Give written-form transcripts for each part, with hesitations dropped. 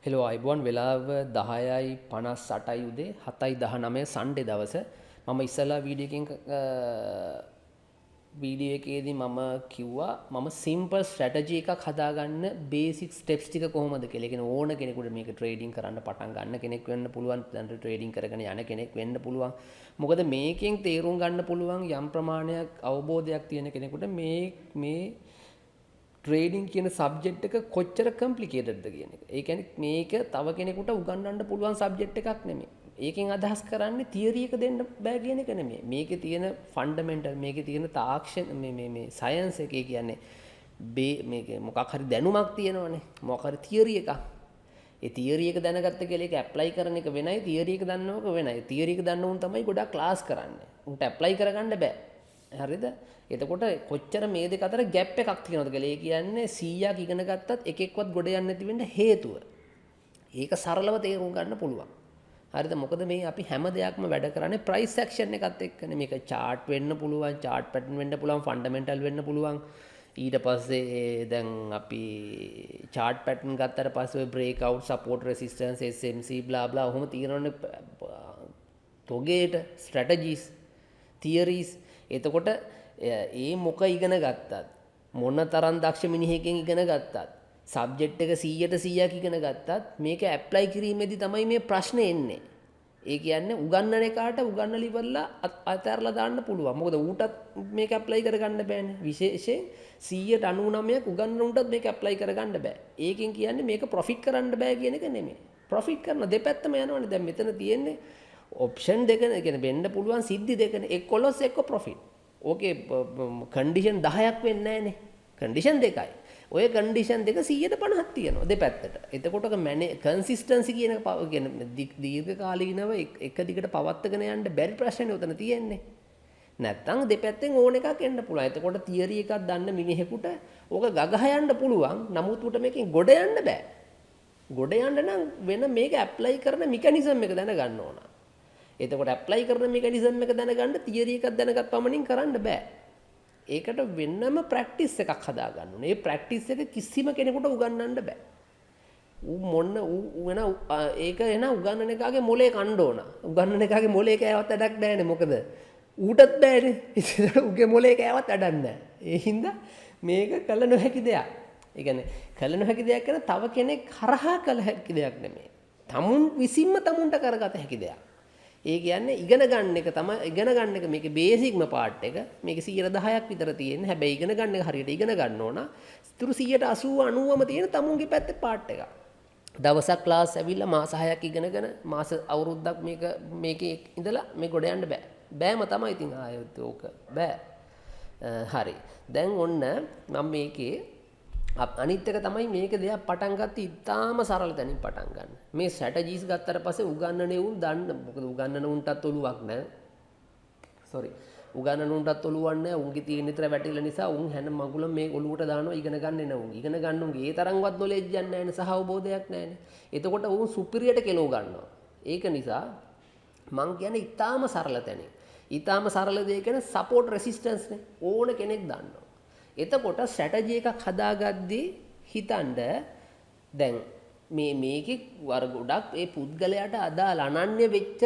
Hello, ආයුබෝවන්. වෙලාව 10:58යි උදේ, 7:19 සන්ඩේ දවස. මම ඉස්සලා වීඩියෝ එකෙන් වීඩියෝ එකේදී මම කිව්වා මම සිම්පල් ස්ට්‍රැටජි එකක් හදාගන්න බේසික් ස්ටෙප්ස් ටික කොහොමද කියලා. ඒ කියන්නේ ඕන කෙනෙකුට මේක ට්‍රේඩින් කරන්න පටන් ගන්න කෙනෙක් වෙන්න පුළුවන්, දැන් ට්‍රේඩින් කරගෙන යන කෙනෙක් වෙන්න පුළුවන්. මොකද මේකෙන් තේරුම් ගන්න පුළුවන් යම් ප්‍රමාණයක් අවබෝධයක් තියෙන කෙනෙකුට මේ මේ ට්‍රේඩින් කියන සබ්ජෙක්ට් එක කොච්චර කම්ප්ලිකේටඩ්ද කියන එක. ඒ කියන්නේ මේක තව කෙනෙකුට උගන්වන්න පුළුවන් සබ්ජෙක්ට් එකක් නෙමෙයි. ඒකෙන් අදහස් කරන්නේ තියරි එක දෙන්න බෑ කියන එක නෙමෙයි. මේකේ තියෙන ෆන්ඩමෙන්ටල්, මේකේ තියෙන තාක්ෂණ, මේ මේ මේ සයන්ස් එක, ඒ කියන්නේ මේක මොකක් හරි දැනුමක් තියෙනවනේ. මොකක් හරි තියරි එකක්. ඒ තියරි එක දැනගත්ත කියලා ඒක ඇප්ලයි කරන එක වෙනයි, තියරි එක දන්නවක වෙනයි. තියරි එක දන්න උන් තමයි ගොඩක් ක්ලාස් කරන්නේ. උන්ට ඇප්ලයි කරගන්න බෑ. හරිද? එතකොට කොච්චර මේ දෙක අතර ගැප් එකක් තියෙනවද කියලා. ඒ කියන්නේ 100ක් ඉගෙන ගත්තත් එකෙක්වත් ගොඩ යන්නේ නැති වෙන්න හේතුව. ඒක සරලව තේරුම් ගන්න පුළුවන්. හරිද? මොකද මේ අපි හැම දෙයක්ම වැඩ කරන්නේ ප්‍රයිස් ඇක්ෂන් එකත් එක්කනේ. මේක චාට් වෙන්න පුළුවන්, චාට් පැටර්න් වෙන්න පුළුවන්, ෆන්ඩමෙන්ටල් වෙන්න පුළුවන්. ඊට පස්සේ දැන් අපි චාට් පැටර්න් ගත්තට පස්සේ ඔය break out, support, resistance, SMC, blah blah ඔහොම තියෙනවනේ තොගේට ස්ට්‍රැටජිස්, තියරිස්. එතකොට ඒ මොක ඉගෙන ගත්තත්, මොන තරම් දක්ෂ මිනිහෙක්ගෙන් ඉගෙන ගත්තත්, සබ්ජෙක්ට් එක 100ට 100ක් ඉගෙන ගත්තත්, මේක ඇප්ලයි කිරීමේදී තමයි මේ ප්‍රශ්නේ එන්නේ. ඒ කියන්නේ උගන්නන එකාට උගන්නලා ඉවරලා අතහැරලා දාන්න පුළුවන්. මොකද ඌටත් මේක ඇප්ලයි කරගන්න බෑනේ. විශේෂයෙන් 199ක් උගන්නන උන්ටත් මේක ඇප්ලයි කරගන්න බෑ. ඒකෙන් කියන්නේ මේක ප්‍රොෆිට් කරන්න බෑ කියන එක නෙමෙයි. ප්‍රොෆිට් කරන දෙපැත්තම යනවනේ. දැන් මෙතන තියෙන්නේ ඔප්ෂන් දෙක, කියන්නේ වෙන්න පුළුවන් සිද්ධි දෙකනේ. එක්ක ලොස්, එක්ක ප්‍රොෆිට්. ඕකේ කන්ඩිෂන් 10ක් වෙන්නේ නෑනේ. කන්ඩිෂන් දෙකයි. ඔය කන්ඩිෂන් දෙක 150ක් තියෙනවා දෙපැත්තට. එතකොට ඔක මැනේ කන්සිස්ටන්සි කියන කියන්නේ දීර්ඝ කාලීනව එක දිගට පවත්වාගෙන යන්න බැරි ප්‍රශ්නේ උතන තියෙන්නේ. නැත්තම් දෙපැත්තෙන් ඕන එකක් එන්න පුළුවන්. එතකොට තියරි එකක් දන්න මිනිහෙකුට ඕක ගගහ යන්න පුළුවන්. නමුත් ඌට මේකෙන් ගොඩ යන්න බෑ. ගොඩ යන්න නම් වෙන මේක ඇප්ලයි කරන මෙකැනිසම් එක දැනගන්න ඕන. එතකොට ඇප්ලයි කරන මෙකැනිසම් එක දැනගන්න තියරි එකක් දැනගත් පමණින් කරන්න බෑ. ඒකට වෙනම ප්‍රැක්ටිස් එකක් හදා ගන්න ඕනේ. ඒ ප්‍රැක්ටිස් එක කිසිම කෙනෙකුට උගන්වන්න බෑ. ඌ මොන ඌ වෙන ඒක එන උගන්වන එකාගේ මොලේ කන්න ඕන. උගන්වන එකාගේ මොලේ කෑවත් වැඩක් නෑනේ. මොකද ඌටත් බෑනේ. ඉතින් ඌගේ මොලේ කෑවත් වැඩක් නෑ. ඒ හින්දා මේක කළ නොහැකි දෙයක්. ඒ කියන්නේ කළ නොහැකි දෙයක් කියන තව කෙනෙක් හරහා කළ හැකි දෙයක් නෙමෙයි. තමුන් විසින්ම තමුන්ට කරගත හැකි දෙයක්. ඒ කියන්නේ ඉගෙන ගන්න එක තමයි, ඉගෙන ගන්න එක මේකේ බේසික්ම පාර්ට් එක. මේකේ 10%ක් විතර තියෙන්නේ. හැබැයි ඉගෙන ගන්න එක හරියට ඉගෙන ගන්න ඕන. ඉතුරු 180 90ම තියෙන තමුන්ගේ පැත්තේ පාර්ට් එක. දවසක් ක්ලාස් ඇවිල්ලා මාස 6ක් ඉගෙනගෙන මාස අවුරුද්දක් මේක මේකේ ඉඳලා මේ ගොඩ යන්න බෑ. බෑම තමයි ඉතින් ආයෙත් ඕක බෑ. හරි. දැන් ඔන්න මම මේකේ අනිත් එක තමයි මේක දෙයක් පටන් ගත්තී ඉතාම සරල තැනින් පටන් ගන්න. මේ ස්ට්‍රැටජිස් ගත්තට පස්සේ උගන්නන උන් දන්න, මොකද උගන්නන උන්ටත් ඔලුවක් නෑ. සෝරි. උගන්නන උන්ටත් ඔලුවක් නෑ. උන්ගේ තියෙන විතර වැටිලා නිසා උන් හැන මගුල මේ ඔලුවට දානවා ඉගෙන ගන්න එන උන්. ඉගෙන ගන්න උන්ගේ ඒ තරම්වත් නොලෙජ් එකක් නෑනේ, සහ අවබෝධයක් නෑනේ. එතකොට උන් සුපිරියට කෙලව ගන්නවා. ඒක නිසා මං කියන්නේ ඉතාම සරල තැනින්. ඉතාම සරල දේ කියන්නේ සපෝට් රෙසිස්ටන්ස් නේ. ඕන කෙනෙක් දන්නවා. එතකොට ස්ට්‍රැටජි එකක් හදාගද්දී හිතන්න දැන් මේ මේකේ අර ගොඩක් ඒ පුද්ගලයාට අදාළ අනන්‍ය වෙච්ච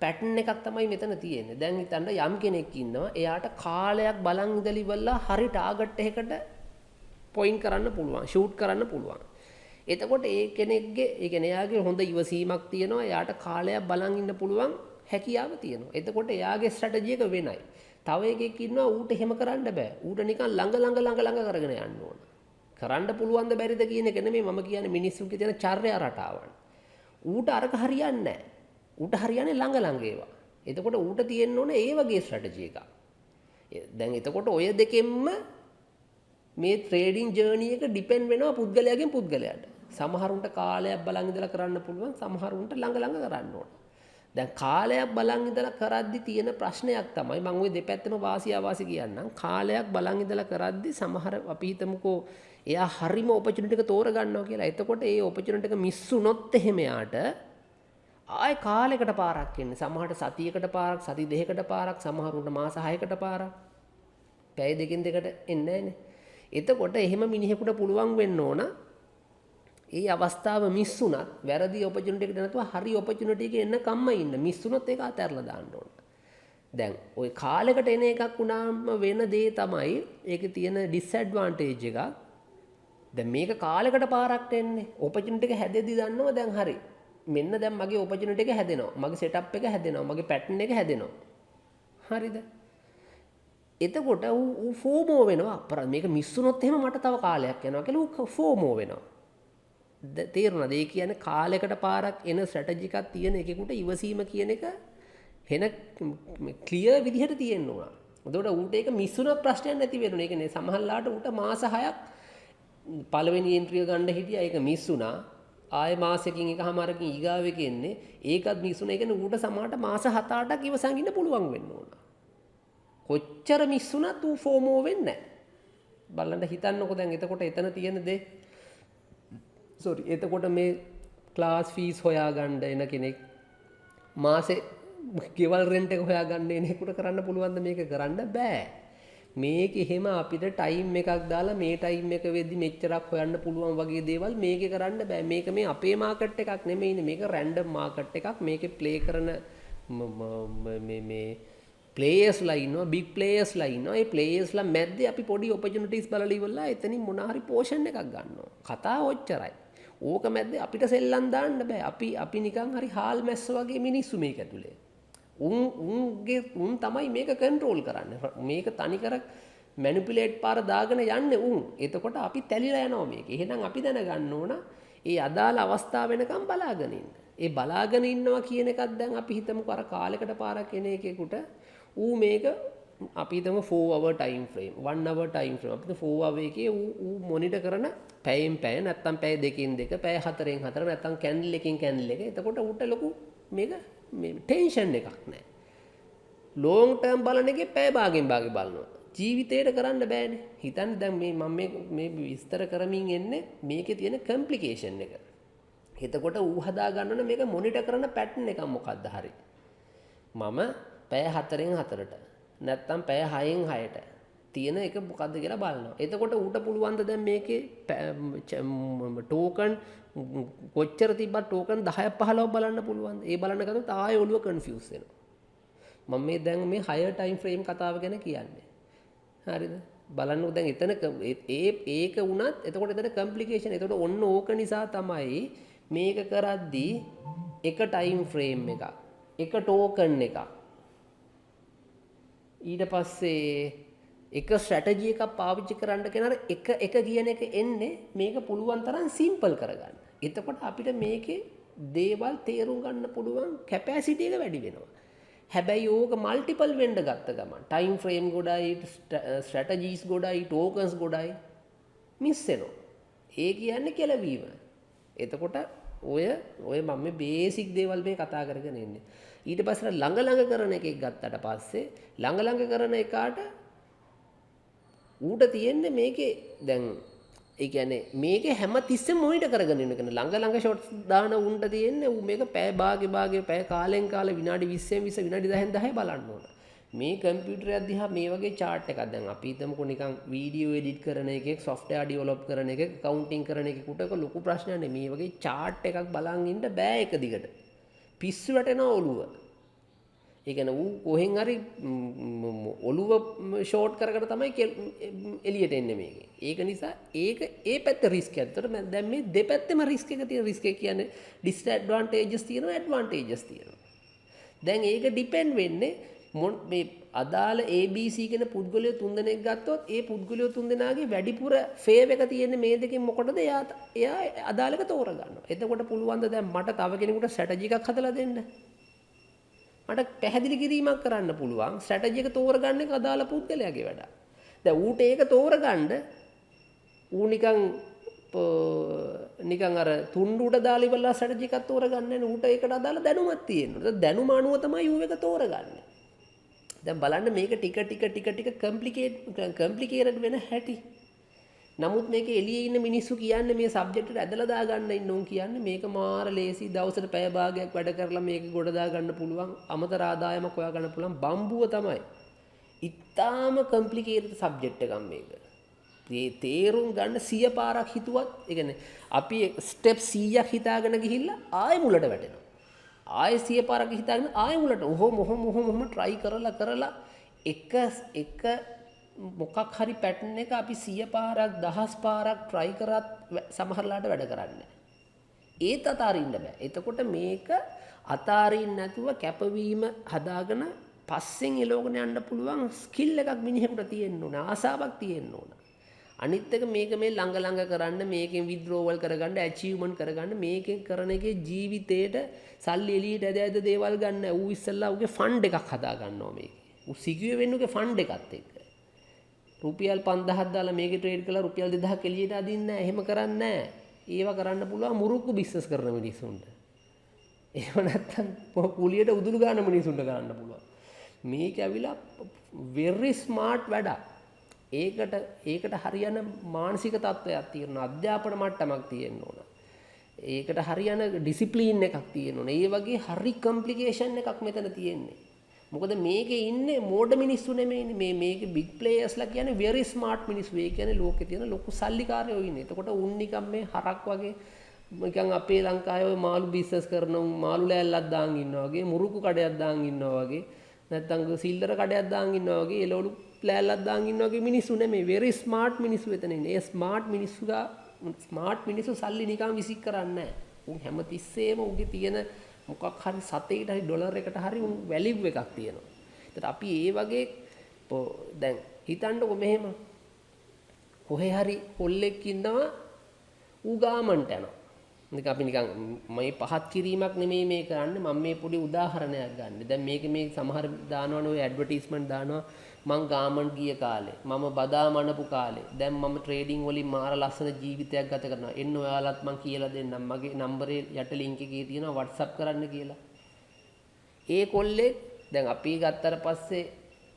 පැටර්න් එකක් තමයි මෙතන තියෙන්නේ. දැන් හිතන්න යම් කෙනෙක් ඉන්නවා, එයාට කාලයක් බලන් ඉඳලා ඉවරලා හරි ටාගට් එකකට පොයින්ට් කරන්න පුළුවන්, ෂූට් කරන්න පුළුවන්. එතකොට ඒ කෙනෙක්ගේ, ඒ කියන්නේ එයාගේ හොඳ ඉවසීමක් තියෙනවා, එයාට කාලයක් බලන් ඉන්න පුළුවන් හැකියාව තියෙනවා. එතකොට එයාගේ ස්ට්‍රැටජි එක වෙනයි. තව එකෙක් ඉන්නවා, ඌට එහෙම කරන්න බෑ. ඌට නිකන් ළඟ ළඟ ළඟ ළඟ කරගෙන යන්න ඕන. කරන්න පුළුවන්ද බැරිද කියන එක නෙමෙයි මම කියන්නේ, මිනිස්සුන්ගේ තියෙන චර්යා රටාවන්. ඌට අරක හරියන්නේ නෑ. ඌට හරියන්නේ ළඟ ළඟ ඒවා. එතකොට ඌට තියෙන්න ඕන ඒ වගේ ස්ට්‍රැටජි එකක්. දැන් එතකොට ඔය දෙකෙන්ම මේ ට්‍රේඩින් ජර්නි එක ඩිපෙන්ඩ් වෙනවා පුද්ගලයාගෙන් පුද්ගලයාට. සමහරුන්ට කාලයක් බලන් ඉඳලා කරන්න පුළුවන්, සමහරුන්ට ළඟ ළඟ කරන්න ඕන. දැන් කාලයක් බලන් ඉඳලා කරද්දි තියෙන ප්‍රශ්නයක් තමයි, මම ඔය දෙපැත්තම වාසි අවාසි කියන්නම්. කාලයක් බලන් ඉඳලා කරද්දි සමහර අපි හිතමුකෝ එයා හරිම ඔපචුනිටි එක තෝර ගන්නවා කියලා. එතකොට ඒ ඔපචුනිටි එක මිස් වුණොත් එහෙම එයාට ආයේ කාලයකට පාරක් එන්නේ. සමහරට සතියකට පාරක්, සති දෙකකට පාරක්, සමහරුන්ට මාස 6කට පාරක්. පැය දෙකෙන් දෙකට එන්නේ නැහනේ. එතකොට එහෙම මිනිහෙකුට පුළුවන් වෙන්න ඕන ඒ අවස්ථාව මිස් වුණත් වැරදි ඔපචුනිටි එකට නැතුව හරි ඔපචුනිටි එක එන්නකම්ම ඉන්න. මිස් වුණොත් ඒක අතහැරලා දාන්න ඕන. දැන් ඔය කාලෙකට එන එකක් වුණාම වෙන දේ තමයි ඒකේ තියෙන ඩිස්ඇඩ්වාන්ටේජ් එකක්. දැන් මේක කාලෙකට පාරක් එන්නේ. ඔපචුනිටි එක හැදෙද්දි දන්නවා දැන් හරි. මෙන්න දැන් මගේ ඔපචුනිටි එක හැදෙනවා. මගේ සෙටප් එක හැදෙනවා. මගේ පැටර්න් එක හැදෙනවා. හරිද? එතකොට ඌ ඌ ෆෝමෝ වෙනවා. අපරාධ මේක මිස් වුණොත් එහෙම මට තව කාලයක් යනවා කියලා ඌ ෆෝමෝ වෙනවා. තේරුණාද? ඒ කියන්නේ කාලයකට පාරක් එන ස්ට්‍රැටජි එකක් තියෙන එකෙකුට ඉවසීම කියන එක හෙන ක්ලියර් විදිහට තියෙන්න ඕන. එතකොට ඌට ඒක මිස් වුණත් ප්‍රශ්නයක් නැති වෙනවා. ඒ කියන්නේ සමහරලාට ඌට මාස 6ක් පළවෙනි එන්ට්‍රිය ගන්න හිටියා, ඒක මිස් වුණා. ආයෙ මාසෙකින් එකමාරකින් ඊගාව එක එන්නේ, ඒකත් මිස් වුණා. ඒ කියන්නේ ඌට සමහරට මාස 7-8ක් ඉවසන් ඉන්න පුළුවන් වෙන්න ඕන. කොච්චර මිස් වුණත් ඌ ෆෝමෝ වෙන්නේ නැහැ. බලන්න හිතන්නකෝ දැන් එතකොට එතන තියෙන දේ. සෝරි, එතකොට මේ ක්ලාස් ෆීස් හොයාගන්න එන කෙනෙක්, මාසේ ගෙවල් රෙන්ට් එක හොයාගන්න එන කෙනෙකුට කරන්න පුළුවන් ද? මේක කරන්න බෑ. මේක එහෙම අපිට ටයිම් එකක් දාලා මේ ටයිම් එක වෙද්දි මෙච්චරක් හොයන්න පුළුවන් වගේ දේවල් මේකේ කරන්න බෑ. මේක මේ අපේ මාකට් එකක් නෙමෙයිනේ. මේක රැන්ඩම් මාකට් එකක්. මේකේ ප්ලේ කරන මේ මේ ප්ලේයර්ස්ලා ඉන්නවා, බිග් ප්ලේයර්ස්ලා ඉන්නවා. ඒ ප්ලේයර්ස්ලා මැද්දේ අපි පොඩි ඔපචුනිටිස් බලලා ඉවරලා එතනින් මොන හරි පෝෂන් එකක් ගන්නවා. කතාව ඔච්චරයි. ඕක මැද්දේ අපිට සෙල්ලම් දාන්න බෑ. අපි අපි නිකන් හරි හාල් මැස්ස වගේ මිනිස්සු මේක ඇතුලේ. උන් උන්ගේ උන් තමයි මේක කන්ට්‍රෝල් කරන්නේ. මේක තනිකර මැනිපියුලේට් පාර දාගෙන යන්නේ උන්. එතකොට අපි තැලිලා යනවා මේක. එහෙනම් අපි දැනගන්න ඕන ඒ අදාළ අවස්ථාව වෙනකම් බලාගෙන ඉන්න. ඒ බලාගෙන ඉන්නවා කියන එකත් දැන් අපි හිතමුකෝ අර කාලෙකට පාරක් එන එකෙකුට ඌ මේක අපි හිතමු 4 hour time frame, 1 hour time frame. අපි 4 hour එකේ ඌ ඌ මොනිටර් කරන පැයෙන් පැය, නැත්තම් පැය දෙකෙන් දෙක, පැය හතරෙන් හතර, නැත්තම් කැන්ඩල් එකෙන් කැන්ඩල් එක. එතකොට ඌට ලොකු මේක මේ ටෙන්ෂන් එකක් නෑ. ලෝං ටර්ම් බලන එකේ පැය භාගෙන් භාගෙ බලනවා. ජීවිතේට කරන්න බෑනේ. හිතන්න දැන් මේ මම මේ මේ විස්තර කරමින් එන්නේ මේකේ තියෙන කම්ප්ලිකේෂන් එක. එතකොට ඌ හදා ගන්න ඕනේ මේක මොනිටර් කරන පැටර්න් එකක් මොකද්ද හරි. මම පැය හතරෙන් හතරට නැත්තම් පැය හයෙන් හයට තියෙන එක මොකද්ද කියලා බලනවා. එතකොට ඌට පුළුවන් ද දැන් මේකේ ටෝකන් කොච්චර තිබ්බත් ටෝකන් 10ක් 15ක් බලන්න පුළුවන්ද? ඒ බලන්න ගත්තොත් ආයෙ ඔළුව කන්ෆියුස් වෙනවා. මම මේ දැන් මේ හයර් ටයිම් ෆ්‍රේම් කතාව ගැන කියන්නේ. හරිද? බලන්නකෝ දැන් එතන ඒ ඒක වුණත් එතකොට එතන කම්ප්ලිකේෂන්. එතකොට ඔන්න ඕක නිසා තමයි මේක කරද්දී එක ටයිම් ෆ්‍රේම් එකක්, එක ටෝකන් එකක්, ඊට පස්සේ එක ස්ට්‍රැටජි එකක් පාවිච්චි කරන්න කියන අර එක එක කියන එක එන්නේ මේක පුළුවන් තරම් සිම්පල් කරගන්න. එතකොට අපිට මේකේ දේවල් තේරුම් ගන්න පුළුවන් කැපැසිටි එක වැඩි වෙනවා. හැබැයි ඕක මල්ටිපල් වෙන්න ගත්ත ගමන් ටයිම් ෆ්‍රේම් ගොඩයි, ස්ට්‍රැටජිස් ගොඩයි, ටෝකන්ස් ගොඩයි මිස් වෙනවා. ඒ කියන්නේ කෙලවීම. එතකොට ඔය ඔය මම මේ බේසික් දේවල් මේ කතා කරගෙන ඉන්නේ. ඊට පස්සේ ළඟ ළඟ කරන එකෙක් ගත්තට පස්සේ ළඟ ළඟ කරන එකාට ඌට තියෙන්නේ මේකේ දැන් ඒ කියන්නේ මේකේ හැම තිස්සෙම මොනිටර් කරගෙන ඉන්න කෙනා. ළඟ ළඟ ෂොට්ස් දාන උන්ට තියෙන්නේ ඌ මේක පැය භාගෙ භාගෙ, පැය කාලෙන් කාලෙ, විනාඩි 20න් 20, විනාඩි 10න් 10 බලන්න ඕන. මේ කම්පියුටරයක් දිහා මේ වගේ චාට් එකක් දැන් අපි හිතමුකෝ නිකන් වීඩියෝ එඩිට් කරන එකෙක්, සොෆ්ට්වෙයාර් ඩෙවලොප් කරන එකෙක්, ඇකවුන්ටිං කරන එකෙකුට ඒක ලොකු ප්‍රශ්නයක් නෙමෙයි. මේ වගේ චාට් එකක් බලන් ඉන්න බෑ එක දිගට. පිස්සු වැටෙනවා ඔළුව. ඒ කියන්නේ ඌ කොහෙන් හරි ඔළුව ෂෝට් කර කර තමයි එළියට එන්නේ මේකේ. ඒක නිසා ඒක ඒ පැත්ත රිස්ක් එකක්. ඒතර දැන් මේ දෙපැත්තෙම රිස්ක් එක තියෙන. රිස්ක් එක කියන්නේ ඩිස්ඇඩ්වාන්ටේජස් තියෙනවා, ඇඩ්වාන්ටේජස් තියෙනවා. දැන් ඒක ඩිපෙන්ඩ් වෙන්නේ මේ අදාළ ABC කියන පුද්ගලයෝ තුන්දෙනෙක් ගත්තොත් ඒ පුද්ගලයෝ තුන්දෙනාගේ වැඩිපුර ෆේවර් එක තියෙන්නේ මේ දෙකෙන් මොකටද, එයා එයා අදාළ එක තෝරගන්නවා. එතකොට පුළුවන් ද දැන් මට තව කෙනෙකුට ස්ට්‍රැටජි එකක් හදලා දෙන්න? මට පැහැදිලි කිරීමක් කරන්න පුළුවන්. ස්ට්‍රැටජි එක තෝරගන්න එක අදාළ පුද්ගලයාගේ වැඩක්. දැන් ඌට ඒක තෝරගන්න ඌ නිකන් නිකන් අර තුන්ඩුවට දාලා ඉවරලා ස්ට්‍රැටජි එකක් තෝරගන්නේ නැහැ. ඌට ඒකට අදාළ දැනුමක් තියෙනවා. දැනුම අනුව තමයි ඌ එක තෝරගන්නේ. දැන් බලන්න මේක ටික ටික ටික ටික කම්ප්ලිකේටඩ් වෙන හැටි. නමුත් මේක එළියේ ඉන්න මිනිස්සු කියන්නේ මේ සබ්ජෙක්ට් එකට ඇදලා දාගන්න ඉන්න උන් කියන්නේ මේක මාර ලේසි, දවසට පැය භාගයක් වැඩ කරලා මේක ගොඩ දාගන්න පුළුවන්, අමතර ආදායමක් හොයා ගන්න පුළුවන්. බම්බුව තමයි. ඉතාම කම්ප්ලිකේටඩ් සබ්ජෙක්ට් එකක් මේක. මේ තේරුම් ගන්න 100 පාරක් හිතුවත්, ඒ කියන්නේ අපි ස්ටෙප් 100ක් හිතාගෙන ගිහිල්ලා ආයෙ මුලට වැටෙනවා. ආයෙ 100 පාරක් හිතාගෙන ආයෙ මුලට ඔහොම ඔහොම ඔහොම ඔහොම try කරලා කරලා එක එක මොකක් හරි පැටර්න් එක අපි 100 පාරක් දහස් පාරක් try කරත් සමහරලාට වැඩ කරන්නේ නැහැ. ඒත් අතාරින්න බෑ. එතකොට මේක අතාරින්න නැතුව කැපවීම හදාගෙන පස්සෙන් එලවගෙන යන්න පුළුවන් ස්කිල් එකක් මිනිහෙකුට තියෙන්න ඕන, ආසාවක් තියෙන්න ඕන. අනිත් එක මේක මේ ළඟ ළඟ කරන්න, මේකෙන් විත්ඩ්‍රෝවල් කරගන්න, ඇචීව්මන්ට් කරගන්න, මේකෙන් කරන එකේ ජීවිතේට සල්ලි එළියට ඇද ඇද දේවල් ගන්න. ඌ ඉස්සෙල්ලා ඌගේ ෆන්ඩ් එකක් හදා ගන්නවා මේකේ. ඌ සිකියුර් වෙන්න ඌගේ ෆන්ඩ් එකත් එක්ක. රුපියල් 5000ක් දාලා මේකේ ට්‍රේඩ් කළා රුපියල් 2000ක් එළියට අදින්නේ නැහැ. එහෙම කරන්නේ නැහැ. ඒව කරන්න පුළුවන් මුරුක්කු බිස්නස් කරන මිනිස්සුන්ට. එහෙම නැත්තම් කුලියට උදුළු ගන්න මිනිස්සුන්ට කරන්න පුළුවන්. මේක ඇවිල්ලා වෙරි ස්මාර්ට් වැඩක්. ඒකට ඒකට හරියන මානසික තත්ත්වයක් තියෙනවා. අධ්‍යාපන මට්ටමක් තියෙන්න ඕන. ඒකට හරියන ඩිසිප්ලින් එකක් තියෙන්න ඕන. ඒ වගේ හරි කම්ප්ලිකේෂන් එකක් මෙතන තියෙන්නේ. මොකද මේකේ ඉන්නේ මෝඩ මිනිස්සු නෙමෙයිනේ. මේකේ බිග් ප්ලේයර්ස්ලා කියන්නේ වෙරි ස්මාර්ට් මිනිස්සු. ඒ කියන්නේ ලෝකේ තියෙන ලොකු සල්ලිකාරයෝ ඉන්නේ. එතකොට උන් නිකන් මේ හරක් වගේ නිකන් අපේ ලංකාවේ ඔය මාළු බිස්නස් කරන උන් මාළු ලෑල්ලක් දාන් ඉන්නවා වගේ, මුරුක්කු කඩයක් දාන් ඉන්නවා වගේ, නැත්තම් සිල්ලර කඩයක් දාන් ඉන්නවා වගේ, එළවලු ලෑල්ලක් දාන් ඉන්නවා වගේ මිනිස්සු නෙමෙයි. වෙරි ස්මාර්ට් මිනිස්සු එතන ඉන්නේ. ඒ ස්මාර්ට් මිනිස්සුගා ස්මාර්ට් මිනිස්සු සල්ලි නිකන් විසික් කරන්නේ නැහැ. උන් හැමතිස්සෙම උන්ගේ තියෙන මොකක් හරි සතේකට හරි ඩොලර් එකට හරි උන් වැලියු එකක් තියෙනවා. ඒතර අපි ඒ වගේ දැන් හිතන්නකො මෙහෙම කොහේ හරි කොල්ලෙක් ඉන්නවා, ඌ ගාමන්ට් යනවා. නිකන් අපි නිකන් මේ පහත් කිරීමක් නෙමෙයි මේ කරන්නේ, මම මේ පොඩි උදාහරණයක් ගන්න. දැන් මේක මේ සමහර දානවනේ ඔය ඇඩ්වර්ටයිස්මන්ට් දානවා, මං ගාමන්ට් ගිය කාලේ, මම බදාම අනපු කාලේ, දැන් මම ට්‍රේඩින් වලින් මාර ලස්සන ජීවිතයක් ගත කරනවා. එන්න ඔයාලත් මං කියලා දෙන්නම්. මගේ නම්බරේ යට ලින්ක් එකේ තියෙනවා WhatsApp කරන්න කියලා. ඒ කොල්ලෙක් දැන් අපි ගත්තට පස්සේ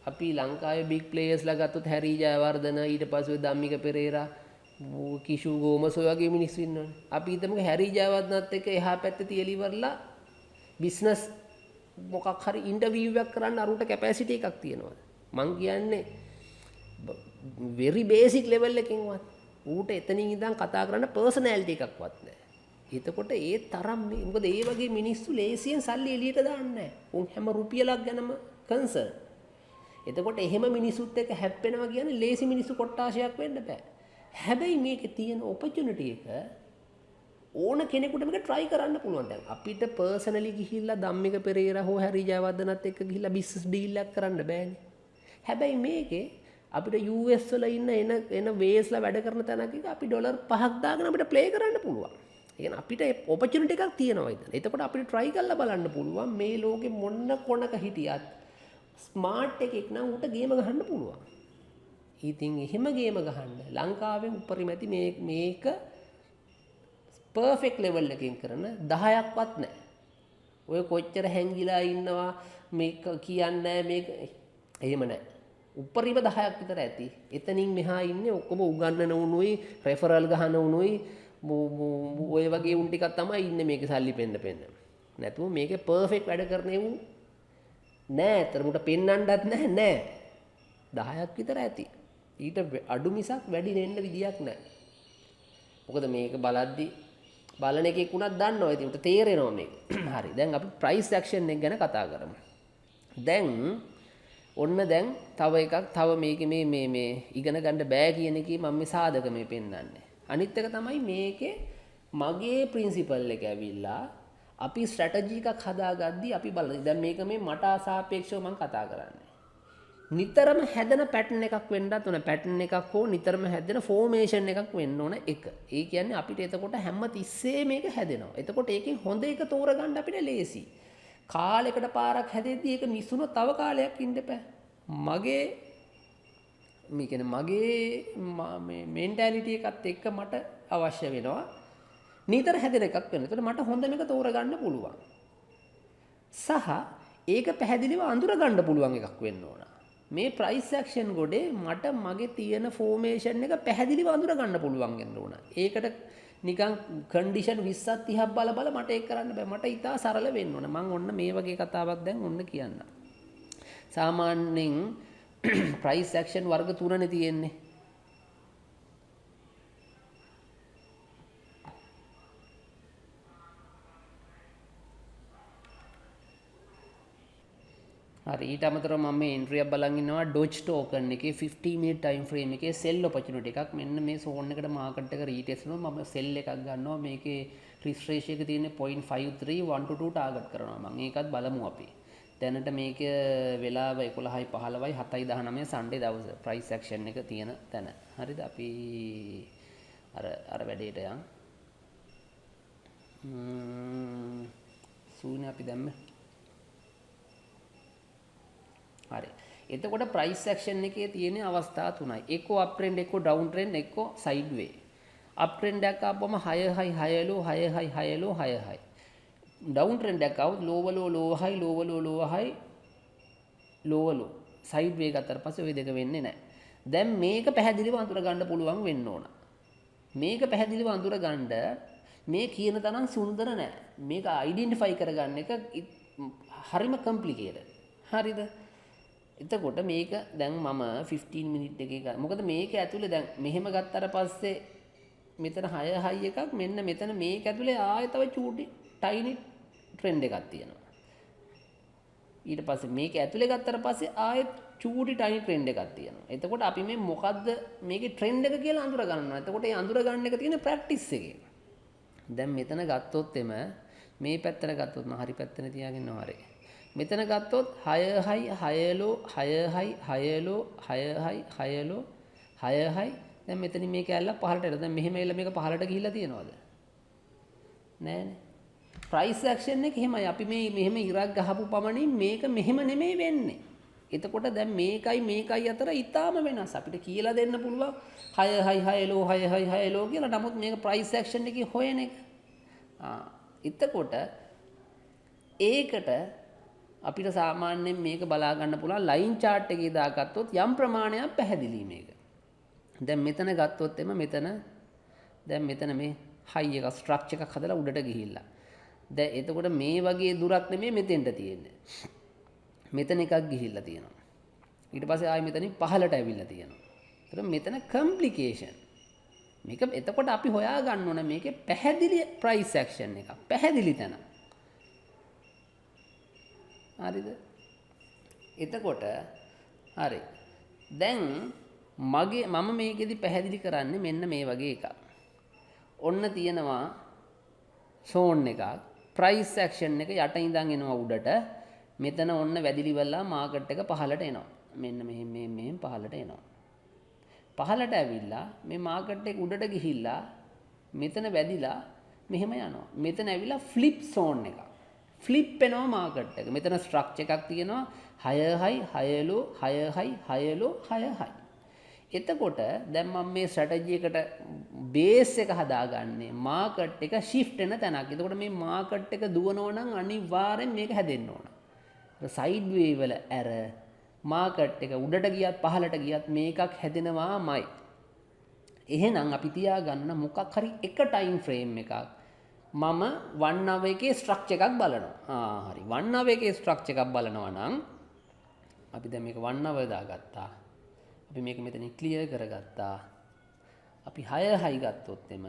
අපි ලංකාවේ බිග් ප්ලේයර්ස්ලා ගත්තොත් හැරි ජයවර්ධන, ඊට පස්සේ ඔය ධම්මික පෙරේරා, කිෂු ගෝමස් ඔය වගේ මිනිස්සු ඉන්නවනේ. අපි හිතමුකෝ හැරි ජයවර්ධනත් එක්ක එහා පැත්තේ තියලි ඉවරලා බිස්නස් මොකක් හරි ඉන්ටර්විව් එකක් කරන්න අරුන්ට කැපැසිටි එකක් තියෙනවා. මං කියන්නේ වෙරි බේසික් ලෙවල් එකකින්වත් ඌට එතනින් ඉඳන් කතා කරන්න පර්සනැලිටි එකක්වත් නැහැ. එතකොට ඒ තරම් මේ මොකද ඒ වගේ මිනිස්සු ලේසියෙන් සල්ලි එළියට දාන්නේ නැහැ. උන් හැම රුපියලක් ගැනම කන්සර්න්. එතකොට එහෙම මිනිස්සුත් එක්ක හැප්පෙනවා කියන්නේ ලේසි මිනිස්සු කොට්ටාශයක් වෙන්න බෑ. හැබැයි මේකේ තියෙන ඔපචුනිටි එක ඕන කෙනෙකුට මේක try කරන්න පුළුවන්. දැන් අපිට පර්සනලි ගිහිල්ලා ධම්මික පෙරේරා හෝ හැරි ජයවර්ධනත් එක්ක ගිහිල්ලා බිස්නස් ඩීල් එකක් කරන්න බෑනේ. හැබැයි මේකේ අපිට US වල ඉන්න එන එන වේස්ලා වැඩ කරන තැනක එක අපි ඩොලර් 5ක් දාගෙන අපිට ප්ලේ කරන්න පුළුවන්. ඒ කියන්නේ අපිට ඔපචුනිටි එකක් තියෙනවා එතන. එතකොට අපිට try කරලා බලන්න පුළුවන් මේ ලෝකෙ මොන කොනක හිටියත් ස්මාර්ට් එකෙක් නම් ඌට ගේම ගහන්න පුළුවන්. ඉතින් එහෙම ගේම ගහන්න ලංකාවෙන් උපරිම ඇති මේක පර්ෆෙක්ට් ලෙවල් එකකින් කරන 10ක්වත් නැහැ. ඔය කොච්චර හැංගිලා ඉන්නවා මේක කියන්නේ මේක එහෙම නැහැ. උපරිම 10ක් විතර ඇති. එතනින් මෙහා ඉන්නේ ඔක්කොම උගන්නන උනුයි, රෙෆරල් ගහන උනුයි, ඔය වගේ උන් ටිකක් තමයි ඉන්නේ මේකේ සල්ලි පෙන්න පෙන්න. නැතුව මේකේ පර්ෆෙක්ට් වැඩ කරන උන් නෑ. ඇත්තටම උන්ට පෙන්නන්නත් නෑ නෑ. 10ක් විතර ඇති. ඊට අඩු මිසක් වැඩි වෙන්න විදියක් නෑ. මොකද මේක බලද්දි බලන එකෙක් වුණත් දන්නවා. ඉතින් උන්ට තේරෙනවා මේක. හරි. දැන් අපි ප්‍රයිස් ඇක්ෂන් එක ගැන කතා කරමු. දැන් ඔන්න දැන් තව එකක්, තව මේකේ මේ මේ මේ ඉගෙන ගන්න බෑ කියන එකේ මම මේ සාධක මේ පෙන්වන්නේ. අනිත් එක තමයි මේකේ මගේ ප්‍රින්සිපල් එක ඇවිල්ලා අපි ස්ට්‍රැටජි එකක් හදාගද්දි අපි බලන. දැන් මේක මේ මට සාපේක්ෂව මම කතා කරන්නේ. නිතරම හැදෙන පැටර්න් එකක් වෙන්නත් ඕන. පැටර්න් එකක් හෝ නිතරම හැදෙන ෆෝමේෂන් එකක් වෙන්න ඕන එක. ඒ කියන්නේ අපිට එතකොට හැම තිස්සෙම මේක හැදෙනවා. එතකොට ඒකෙන් හොඳ එක තෝරගන්න අපිට ලේසි. කාලයකට පාරක් හැදෙද්දි ඒක මිස් වුණොත් තව කාලයක් ඉන්න එපා. මගේ මේ කියන්නේ මගේ මේ මෙන්ටැලිටි එකත් එක්ක මට අවශ්‍ය වෙනවා නිතර හැදෙන එකක් වෙන්න. එතකොට මට හොඳම එක තෝරගන්න පුළුවන්. සහ ඒක පැහැදිලිව අඳුර ගන්න පුළුවන් එකක් වෙන්න ඕන. මේ ප්‍රයිස් ඇක්ෂන් ගොඩේ මට මගේ තියෙන ෆෝමේෂන් එක පැහැදිලිව අඳුර ගන්න පුළුවන් වෙන්න ඕන. ඒකට නිකන් කන්ඩිෂන් 20ක් 30ක් බල බල මට ඒක කරන්න බෑ. මට ඉතා සරල වෙන්න ඕන. මං ඔන්න මේ වගේ කතාවක් දැන් ඔන්න කියන්නම්. සාමාන්‍යයෙන් ප්‍රයිස් ඇක්ෂන් වර්ග තුනනේ තියෙන්නේ. හරි, ඊට අමතරව මම මේ එන්ට්‍රි එකක් බලන් ඉන්නවා ඩොජ් ටෝකන් එකේ 50 මිනිට් ටයිම් ෆ්‍රේම් එකේ සෙල් ඔපචුනිටි එකක්. මෙන්න මේ සෝන් එකට මාකට් එක රීටෙස්ට් වෙනවා. මම සෙල් එකක් ගන්නවා. මේකේ රිස්ක් රේෂියෝ එක තියෙන්නේ 0.53 1 to 2 target කරනවා මම. ඒකත් බලමු අපි. දැනට මේක වෙලාව 11:15යි 7:19 සන්ඩේ දවස ප්‍රයිස් ඇක්ෂන් එක තියෙන තැන. හරිද? අපි අර අර වැඩේට යන්. සූනේ අපි දැම්ම. හරි. එතකොට ප්‍රයිස් ඇක්ෂන් එකේ තියෙන අවස්ථා තුනයි. එක්කෝ අප් ට්‍රෙන්ඩ්, එක්කෝ ඩවුන් ට්‍රෙන්ඩ්, එක්කෝ සයිඩ් වේ. අප් ට්‍රෙන්ඩ් එකක් ආපුවම 6 හයි 6 ලෝ 6 හයි 6 ලෝ 6 හයි. ඩවුන් ට්‍රෙන්ඩ් එකක් ආවොත් ලෝව ලෝ ලෝව හයි ලෝව ලෝ ලෝව හයි ලෝව ලෝ. සයිඩ් වේ ගත්තට පස්සේ ඔය දෙක වෙන්නේ නැහැ. දැන් මේක පැහැදිලිව අඳුර ගන්න පුළුවන් වෙන්න ඕන. මේක පැහැදිලිව අඳුර ගන්න මේ කියන තරම් සුන්දර නෑ. මේක අයිඩෙන්ටිෆයි කරගන්න එක හරිම කම්ප්ලිකේටඩ්. හරිද? එතකොට මේක දැන් මම 15 මිනිට් එකේ, මොකද මේක ඇතුලේ දැන් මෙහෙම ගත්තට පස්සේ මෙතන 6 හයි එකක්, මෙන්න මෙතන මේක ඇතුලේ ආයෙ තව චූටි ටයිනි ට්‍රෙන්ඩ් එකක් තියෙනවා. ඊට පස්සේ මේක ඇතුලේ ගත්තට පස්සේ ආයෙත් චූටි ටයිනි ට්‍රෙන්ඩ් එකක් තියෙනවා. එතකොට අපි මේ මොකද්ද මේකේ ට්‍රෙන්ඩ් එක කියලා අඳුර ගන්නවා. එතකොට ඒ අඳුර ගන්න එක තියෙන ප්‍රැක්ටිස් එකේ. දැන් මෙතන ගත්තොත් එම මේ පැත්තට ගත්තොත් මම හරි පැත්තනේ තියාගෙන ඉන්නවා. හරි. මෙතන ගත්තොත් 6 හයි 6 ලෝ 6 හයි 6 ලෝ 6 හයි 6 ලෝ 6 හයි. දැන් මෙතනින් මේ කෑල්ල පහළට එනවා. දැන් මෙහෙම එල්ල මේක පහළට ගිහිල්ලා තියෙනවද? නෑනේ. ප්‍රයිස් ඇක්ෂන් එක එහෙමයි. අපි මේ මෙහෙම ඉරක් ගහපු පමණින් මේක මෙහෙම නෙමෙයි වෙන්නේ. එතකොට දැන් මේකයි මේකයි අතර ඊටාම වෙනස්. අපිට කියලා දෙන්න පුළුවන් 6 හයි 6 ලෝ 6 හයි 6 ලෝ කියලා. නමුත් මේක ප්‍රයිස් ඇක්ෂන් එකේ හොයන එක. එතකොට ඒකට අපිට සාමාන්‍යයෙන් මේක බලා ගන්න පුළුවන් ලයින් චාට් එකේ දාගත්තොත් යම් ප්‍රමාණයක් පැහැදිලි මේක. දැන් මෙතන ගත්තොත් එම මෙතන දැන් මෙතන මේ හයි එක ස්ට්‍රක්චර් එකක් හදලා උඩට ගිහිල්ලා. දැන් එතකොට මේ වගේ දුරක් නෙමෙයි මෙතෙන්ට තියෙන්නේ. මෙතන එකක් ගිහිල්ලා තියෙනවා. ඊට පස්සේ ආයෙ මෙතනින් පහළට ඇවිල්ලා තියෙනවා. ඒතර මෙතන කම්ප්ලිකේෂන්. මේක එතකොට අපි හොයා ගන්න ඕන මේකේ පැහැදිලි ප්‍රයිස් ඇක්ෂන් එකක්. පැහැදිලි තැන. හරිද? එතකොට හරි. දැන් මම මේකෙදි පැහැදිලි කරන්නේ මෙන්න මේ වගේ එකක්. ඔන්න තියෙනවා සෝන් එකක්. ප්‍රයිස් ඇක්ෂන් එක යට ඉඳන් එනවා උඩට. මෙතන ඔන්න වැදිලි වෙලා මාකට් එක පහළට එනවා. මෙන්න මෙහෙම මෙහෙම මෙහෙම පහළට එනවා. පහළට ඇවිල්ලා මේ මාකට් එක උඩට ගිහිල්ලා මෙතන වැදිලා මෙහෙම යනවා. මෙතන ඇවිල්ලා ෆ්ලිප් සෝන් එකක්. ෆ්ලිප් වෙනවා මාකට් එක. මෙතන ස්ට්‍රක්චර් එකක් තියෙනවා 6 හයි 6 ලෝ 6 හයි 6 ලෝ 6 හයි. එතකොට දැන් මම මේ ස්ට්‍රැටජි එකට බේස් එක හදාගන්නේ මාකට් එක ෂිෆ්ට් වෙන තැනක්. එතකොට මේ මාකට් එක දුවනවා නම් අනිවාර්යෙන් මේක හැදෙන්න ඕන. අර සයිඩ් වේ වල ඇර මාකට් එක උඩට ගියත් පහළට ගියත් මේකක් හැදෙනවාමයි. එහෙනම් අපි තියාගන්න මොකක් හරි එක ටයිම් ෆ්‍රේම් එකක්. මම 1 hour එකේ ස්ට්‍රක්චර් එකක් බලනවා. හරි. 1 hour එකේ ස්ට්‍රක්චර් එකක් බලනවා නම් අපි දැන් මේක 1 hour දාගත්තා. අපි මේක මෙතනින් ක්ලියර් කරගත්තා. අපි 6 හයි ගත්තොත් එම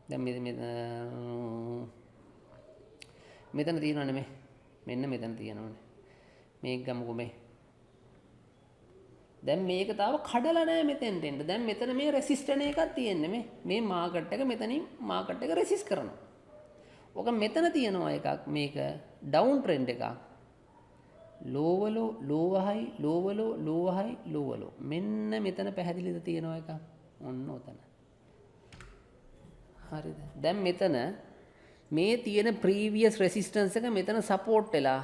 දැන් මෙතන තියෙනවනේ මේ. මෙන්න මෙතන තියෙනවනේ. මේක ගමුකෝ මේ. දැන් මේක තාම කඩලා නෑ මෙතෙන්ට එන්න. දැන් මෙතන මේ රෙසිස්ටන්ස් එකක් තියෙන්නේ මේ. මේ මාකට් එක මෙතනින් මාකට් එක රෙසිස්ට් කරනවා. ඔක මෙතන තියෙනවා එකක්. මේක ඩවුන් ට්‍රෙන්ඩ් එකක්. ලෝව ලෝ ලෝව හයි ලෝව ලෝ ලෝව හයි ලෝව ලෝ. මෙන්න මෙතන පැහැදිලිද තියෙනවා එකක්. ඔන්න ඔතන. හරිද? දැන් මෙතන මේ තියෙන ප්‍රීවියස් රෙසිස්ටන්ස් එක මෙතන සපෝට් වෙලා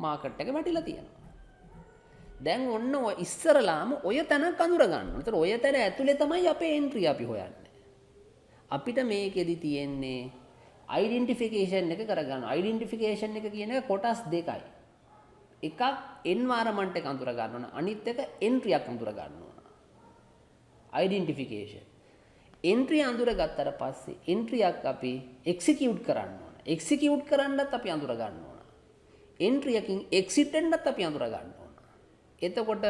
මාකට් එක වැටිලා තියෙනවා. දැන් ඔන්න ඔය ඉස්සරලාම ඔය තැනක් අඳුර ගන්න ඕන. ඒතර ඔය තැන ඇතුලේ තමයි අපේ එන්ට්‍රි අපි හොයන්නේ. අපිට මේකෙදි තියෙන්නේ අයිඩෙන්ටිෆිකේෂන් එක කරගන්න. අයිඩෙන්ටිෆිකේෂන් එක කියන එක කොටස් දෙකයි. එකක් එන්වයරන්මන්ට් එක අඳුර ගන්න ඕන. අනිත් එක එන්ට්‍රියක් අඳුර ගන්න ඕන. අයිඩෙන්ටිෆිකේෂන්. එන්ට්‍රි අඳුර ගත්තට පස්සේ එන්ට්‍රියක් අපි එක්සිකියුට් කරන්න ඕන. එක්සිකියුට් කරන්නත් අපි අඳුර ගන්න ඕන. එන්ට්‍රියකින් එක්සිට් වෙන්නත් අපි අඳුර ගන්න ඕන. එතකොට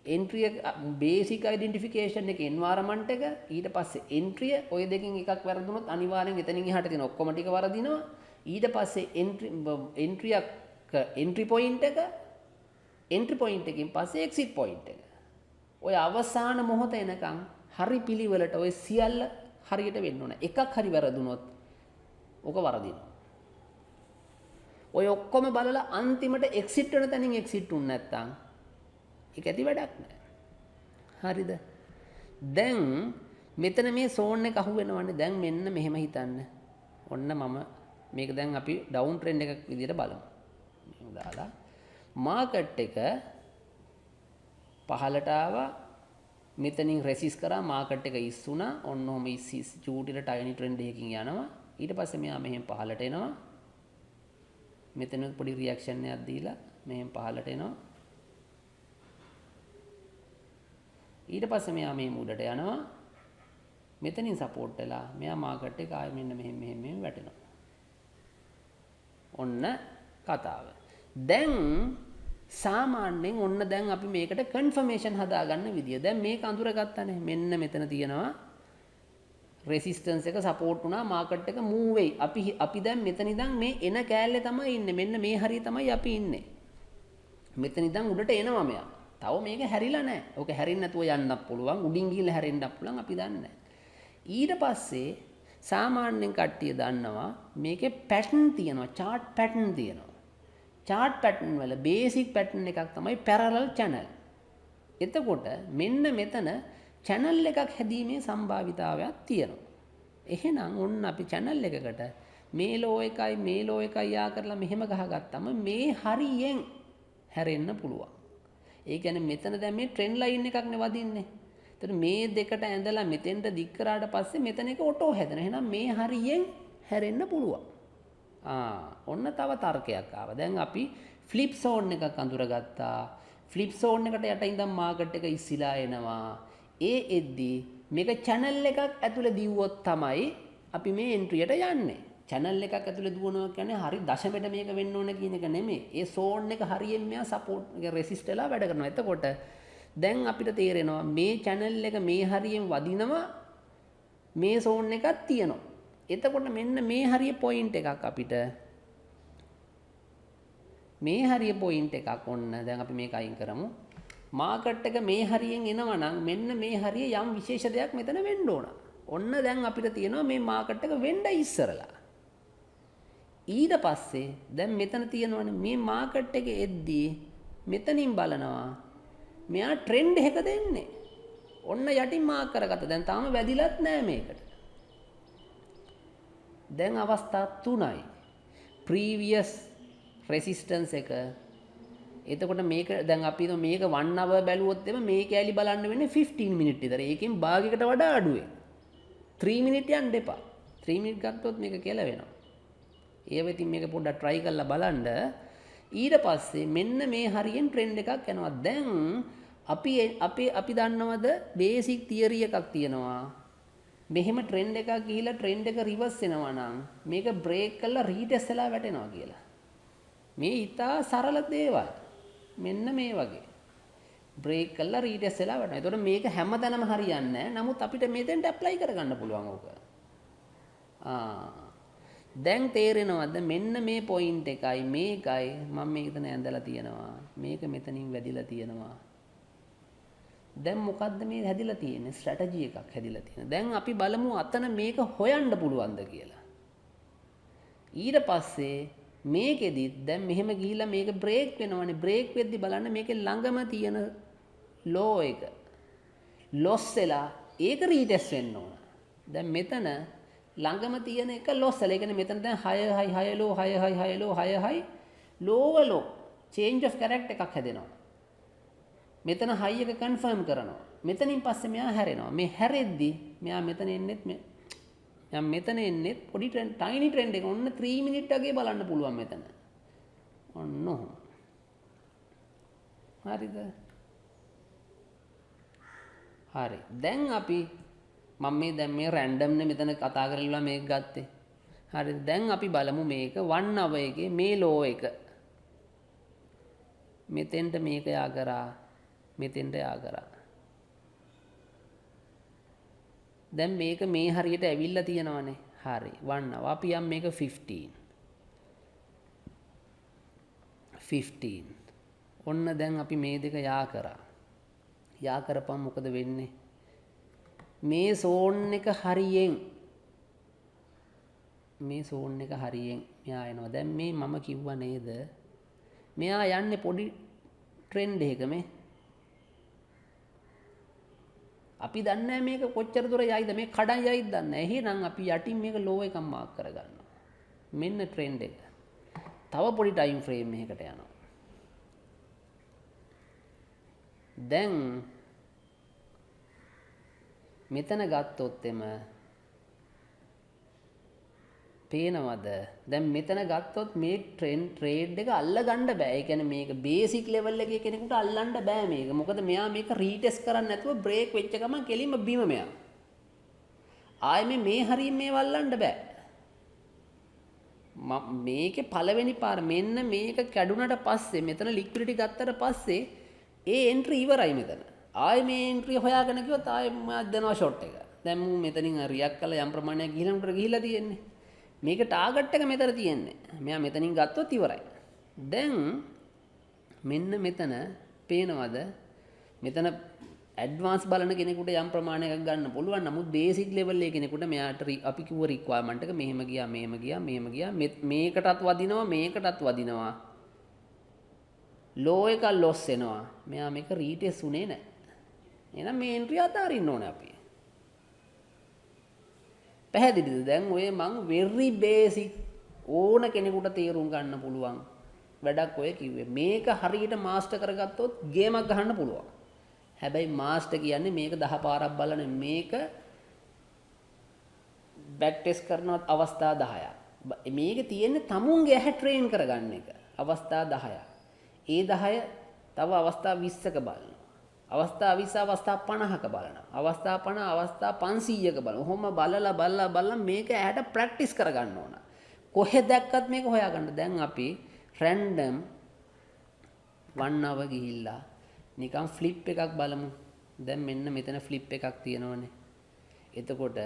එන්ට්‍රි එක බේසික් අයිඩෙන්ටිෆිකේෂන් එක එන්වයරන්මන්ට් එක ඊට පස්සේ එන්ට්‍රිය ඔය දෙකෙන් එකක් වැරදුනොත් අනිවාර්යෙන් එතනින් එහාට තියෙන ඔක්කොම ටික වරදිනවා. ඊට පස්සේ එන්ට්‍රියක් එන්ට්‍රි පොයින්ට් එක, එන්ට්‍රි පොයින්ට් එකකින් පස්සේ එක්සිට් පොයින්ට් එක. ඔය අවසාන මොහොත එනකන් හරි පිළිවෙලට ඔය සියල්ල හරියට වෙන්න ඕන. එකක් හරි වැරදුනොත් ඕක වරදිනවා. ඔය ඔක්කොම බලලා අන්තිමට එක්සිට් වෙන තැනින් එක්සිට් වුනේ නැත්තම් ඒක ඇති වැඩක් නෑ. හරිද? දැන් මෙතන මේ සෝන් එක අහු වෙනවනේ. දැන් මෙන්න මෙහෙම හිතන්න. ඔන්න මම මේක දැන් අපි ඩවුන් ට්‍රෙන්ඩ් එකක් විදියට බලමු. මෙහෙම දාලා මාකට් එක පහලට ආවා. මෙතනින් රෙසිස් කරා මාකට් එක ඉස්සුණා. ඔන්න ඔහොම ඉස් චූටිට ටයිනි ට්‍රෙන්ඩ් එකකින් යනවා. ඊට පස්සේ මෙයා මෙහෙම පහලට එනවා. මෙතන පොඩි රියැක්ෂන් එකක් දීලා මෙහෙම පහලට එනවා. ඊට පස්සේ මෙයා මෙහෙම උඩට යනවා. මෙතනින් සපෝට් වෙලා මෙයා මාකට් එක ආයෙ මෙන්න මෙහෙම මෙහෙම මෙහෙම වැටෙනවා. ඔන්න කතාව. දැන් සාමාන්‍යයෙන් ඔන්න දැන් අපි මේකට කන්ෆර්මේෂන් හදාගන්න විදිය. දැන් මේක අඳුරගත්තානේ. මෙන්න මෙතන තියෙනවා රෙසිස්ටන්ස් එක සපෝට් වුණා, මාකට් එක මූව් වෙයි. අපි දැන් මෙතන ඉඳන් මේ එන කෑල්ලේ තමයි ඉන්නේ. මෙන්න මේ හරිය තමයි අපි ඉන්නේ. මෙතන ඉඳන් උඩට එනවා මෙයා. තව මේක හැරිලා නැහැ. ඕක හැරෙන්නේ නැතුව යන්නත් පුළුවන්, උඩින් ගිහිල්ලා හැරෙන්නත් පුළුවන්, අපි දන්නේ නැහැ. ඊට පස්සේ සාමාන්‍යයෙන් කට්ටිය දන්නවා මේකේ පැටර්න් තියෙනවා, චාට් පැටර්න් තියෙනවා. චාට් පැටර්න් වල බේසික් පැටර්න් එකක් තමයි පැරලල් චැනල්. එතකොට මෙන්න මෙතන චැනල් එකක් හැදීමේ සම්භාවිතාවයක් තියෙනවා. එහෙනම් ඔන්න අපි චැනල් එකකට මේ ලෝ එකයි මේ ලෝ එකයි යා කරලා මෙහෙම ගහගත්තම මේ හරියෙන් හැරෙන්න පුළුවන්. ඒ කියන්නේ මෙතන දැන් මේ ට්‍රෙන්ඩ් ලයින් එකක් නේ වදින්නේ. එතකොට මේ දෙකට ඇඳලා මෙතෙන්ට දික් කරාට පස්සේ මෙතන එක ඔටෝ හැදෙනවා. එහෙනම් මේ හරියෙන් හැරෙන්න පුළුවන්. ඔන්න තව තර්කයක් ආවා. දැන් අපි ෆ්ලිප් සෝන් එකක් අඳුරගත්තා. ෆ්ලිප් සෝන් එකට යට ඉඳන් මාකට් එක ඉස්සිලා එනවා. ඒ එද්දි මේක චැනල් එකක් ඇතුලේ දිව්වොත් තමයි අපි මේ එන්ට්‍රියට යන්නේ. චැනල් එකක් ඇතුලේ දුවනවා කියන්නේ හරි දශමෙට මේක වෙන්න ඕන කියන එක නෙමෙයි. ඒ සෝන් එක හරියෙන් මෙයා සපෝට් එක රෙසිස්ට් වෙලා වැඩ කරනවා. එතකොට දැන් අපිට තේරෙනවා මේ චැනල් එක මේ හරියෙන් වදිනවා, මේ සෝන් එකක් තියෙනවා. එතකොට මෙන්න මේ හරිය පොයින්ට් එකක් අපිට මේ හරිය පොයින්ට් එකක් ඔන්න දැන් අපි මේක අයින් කරමු. මාකට් එක මේ හරියෙන් එනවා නම් මෙන්න මේ හරිය යම් විශේෂ දෙයක් මෙතන වෙන්න ඕන. ඔන්න දැන් අපිට තියෙනවා මේ මාකට් එක වෙන්න ඉස්සරලා. ඊට පස්සේ දැන් මෙතන තියෙනවනේ මේ මාකට් එක එද්දී මෙතනින් බලනවා මෙයා ට්‍රෙන්ඩ් එක දෙන්නේ. ඔන්න යටින් මාක් කරගත්තා. දැන් තාම වැදිලත් නෑ මේකට. දැන් අවස්ථා තුනයි. ප්‍රීවියස් රෙසිස්ටන්ස් එක. එතකොට මේක දැන් අපි මේක 1 hour බැලුවොත් එම මේ කෑලි බලන්න වෙන්නේ 15 මිනිට් විතර. ඒකෙන් භාගයකට වඩා අඩුවෙන්. 3 මිනිට් යන්න එපා. 3 මිනිට් ගත්තොත් මේක කියලා වෙනවා. ඒව ඉතින් මේක පොඩ්ඩක් try කරලා බලන්න. ඊට පස්සේ මෙන්න මේ හරියෙන් ට්‍රෙන්ඩ් එකක් යනවා. දැන් අපි අපි අපි දන්නවද බේසික් තියරි එකක් තියෙනවා. මෙහෙම ට්‍රෙන්ඩ් එකක් ගිහිලා ට්‍රෙන්ඩ් එක රිවර්ස් වෙනවා නම් මේක බ්‍රේක් කරලා රීටෙස්ට් වෙලා වැටෙනවා කියලා. මේ ඉතා සරල දේවල්. මෙන්න මේ වගේ. බ්‍රේක් කරලා රීටෙස්ට් වෙලා වැටෙනවා. ඒතකොට මේක හැමතැනම හරියන්නේ නැහැ. නමුත් අපිට මෙතෙන්ට ඇප්ලයි කරගන්න පුළුවන් ඕක. දැන් තේරෙනවද මෙන්න මේ පොයින්ට් එකයි මේකයි මම මේක එතන ඇඳලා තියෙනවා. මේක මෙතනින් වැදිලා තියෙනවා. දැන් මොකද්ද මේ හැදිලා තියෙන්නේ? ස්ට්‍රැටජි එකක් හැදිලා තියෙනවා. දැන් අපි බලමු අතන මේක හොයන්න පුළුවන්ද කියලා. ඊට පස්සේ මේකෙදිත් දැන් මෙහෙම ගිහිල්ලා මේක බ්‍රේක් වෙනවනේ. බ්‍රේක් වෙද්දි බලන්න මේකේ ළඟම තියෙන ලෝ එක ලොස් වෙලා ඒක රීටෙස්ට් වෙන්න ඕන. දැන් මෙතන ළඟම තියෙන එක ලොස් වෙලා. ඒ කියන්නේ මෙතන දැන් 6 6 6 ලෝ 6 6 6 ලෝ 6 6 ලෝව ලෝ චේන්ජ් ඔෆ් කැරක්ටර් එකක් හැදෙනවා. මෙතන හයි එක කන්ෆර්ම් කරනවා. මෙතනින් පස්සේ මෙයා හැරෙනවා. මේ හැරෙද්දි මෙයා මෙතන එන්නෙත් මෙයා මෙතන එන්නෙත් පොඩි ට්‍රෙන්ඩ් ටයිනි ට්‍රෙන්ඩ් එක. ඔන්න 3 මිනිට් වගේ බලන්න පුළුවන් මෙතන. ඔන්න ඔහොම. හරිද? හරි. දැන් අපි මම මේ දැන් මේ රැන්ඩම් නේ මෙතන කතා කරලා මේක ගත්තේ. හරි. දැන් අපි බලමු මේක 1 hour එකේ මේ ලෝ එක. මෙතෙන්ට මේක යා කරා. මෙතෙන්ට යා කරා. දැන් මේක මේ හරියට ඇවිල්ලා තියෙනවනේ. හරි. 1 hour. අපි යම් මේක 15. 15. ඔන්න දැන් අපි මේ දෙක යා කරා. යා කරපම් මොකද වෙන්නේ? මේ සෝන් එක හරියෙන් මේ සෝන් එක හරියෙන් මෙයා එනවා. දැන් මේ මම කිව්වා නේද? මෙයා යන්නේ පොඩි ට්‍රෙන්ඩ් එකක මේ. අපි දන්නේ මේක කොච්චර දුර යයිද, මේ කඩන් යයිද දන්නේ නැහැ. එහෙනම් අපි යටින් මේක ලෝ එකක් මාක් කරගන්නවා. මෙන්න ට්‍රෙන්ඩ් එක. තව පොඩි ටයිම් ෆ්‍රේම් එකකට යනවා. දැන් මෙතන ගත්තොත් එම පේනවද? දැන් මෙතන ගත්තොත් මේ ට්‍රේඩ් එක අල්ල ගන්න බෑ. ඒ කියන්නේ මේක බේසික් ලෙවල් එකේ කෙනෙකුට අල්ලන්න බෑ මේක. මොකද මෙයා මේක රීටෙස්ට් කරන්නේ නැතුව බ්‍රේක් වෙච්ච ගමන් කෙලින්ම බිම මෙයා. ආයේ මේ හරියෙන් මේව අල්ලන්න බෑ. මේකේ පළවෙනි පාර මෙන්න මේක කැඩුනට පස්සේ මෙතන ලික්විඩිටි ගත්තට පස්සේ ඒ එන්ට්‍රි ඉවරයි මෙතන. ආයේ මේ එන්ට්‍රි හොයාගෙන ගියොත් ආයේ මම දෙනවා ෂොට් එක. දැන් මූ මෙතනින් රියැක්ට් කරලා යම් ප්‍රමාණයක් ගිහිල්ලා උඩට ගිහිල්ලා තියෙන්නේ. මේක ටාගට් එක මෙතන තියෙන්නේ. මෙයා මෙතනින් ගත්තොත් ඉවරයි. දැන් මෙන්න මෙතන පේනවද? මෙතන ඇඩ්වාන්ස් බලන කෙනෙකුට යම් ප්‍රමාණයක් ගන්න පුළුවන්. නමුත් බේසික් ලෙවල් එකේ කෙනෙකුට මෙයාට අපි කිව්ව රික්වයර්මන්ට් එක මෙහෙම ගියා, මෙහෙම ගියා, මෙහෙම ගියා, මේකටත් වදිනවා, මේකටත් වදිනවා. ලෝ එක ලොස් වෙනවා. මෙයා මේක රීටෙස්ට් උනේ නැහැ. එහෙනම් මේ එන්ට්‍රි අතාරින්න ඕනේ අපි. පැහැදිලිද? දැන් ඔය මං වෙරි බේසික් ඕන කෙනෙකුට තේරුම් ගන්න පුළුවන් වැඩක් ඔය කිව්වේ. මේක හරියට මාස්ටර් කරගත්තොත් ගේමක් ගහන්න පුළුවන්. හැබැයි මාස්ටර් කියන්නේ මේක 10 පාරක් බලන මේක බෑක් ටෙස්ට් කරන අවස්ථා 10ක්. මේක තියෙන්නේ තමුන්ගේ ඇහැ ට්‍රේන් කරගන්න එක. අවස්ථා 10ක්. ඒ 10 තව අවස්ථා 20ක බලනවා. අවස්ථා 20 අවස්ථා 50ක බලනවා. අවස්ථා 50 අවස්ථා 500ක බලනවා. ඔහොම බලලා බලලා බලලා මේක ඇහැට ප්‍රැක්ටිස් කරගන්න ඕන. කොහෙ දැක්කත් මේක හොයාගන්න. දැන් අපි රැන්ඩම් 1 hour ගිහිල්ලා නිකන් ෆ්ලිප් එකක් බලමු. දැන් මෙන්න මෙතන ෆ්ලිප් එකක් තියෙනවනේ. එතකොට